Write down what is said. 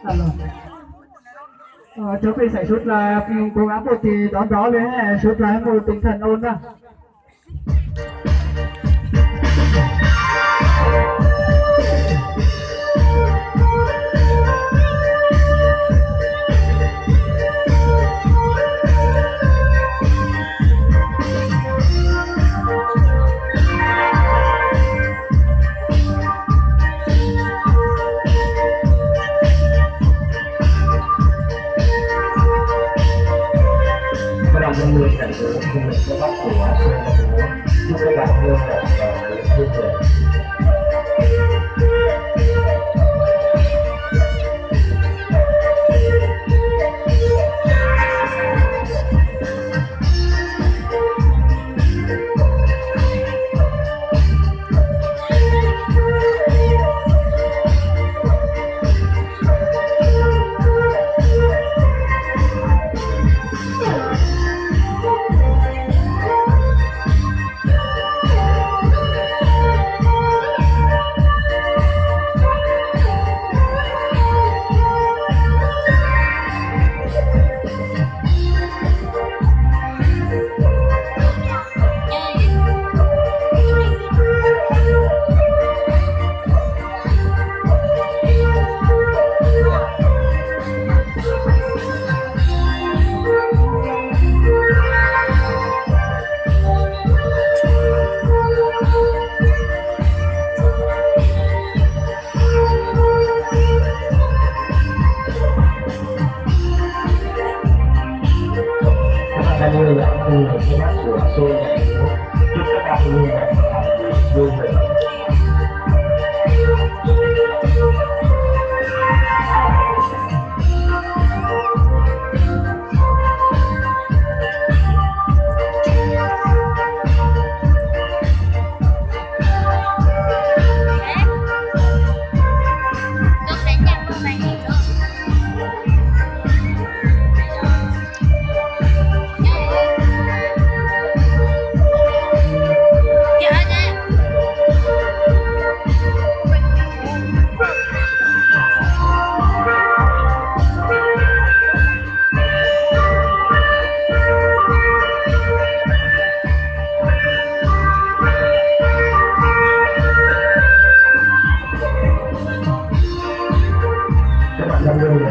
Los, cov pej xeem suav dlawg, kuv ngab muaj tis nrov nrov li, suav dlawg muaj tinh thần ôn na. Các bạn luôn luôn cảm thấy hứng thú với các bác của Xuân và Tú. Chúc các bạn luôn cảm thấy vui vẻ. Các bạn đang ngồi ở khu vực phía Bắc của Seoul, thành phố. Chúc các bạn luôn là vui vẻ. Các bạn đang ngồi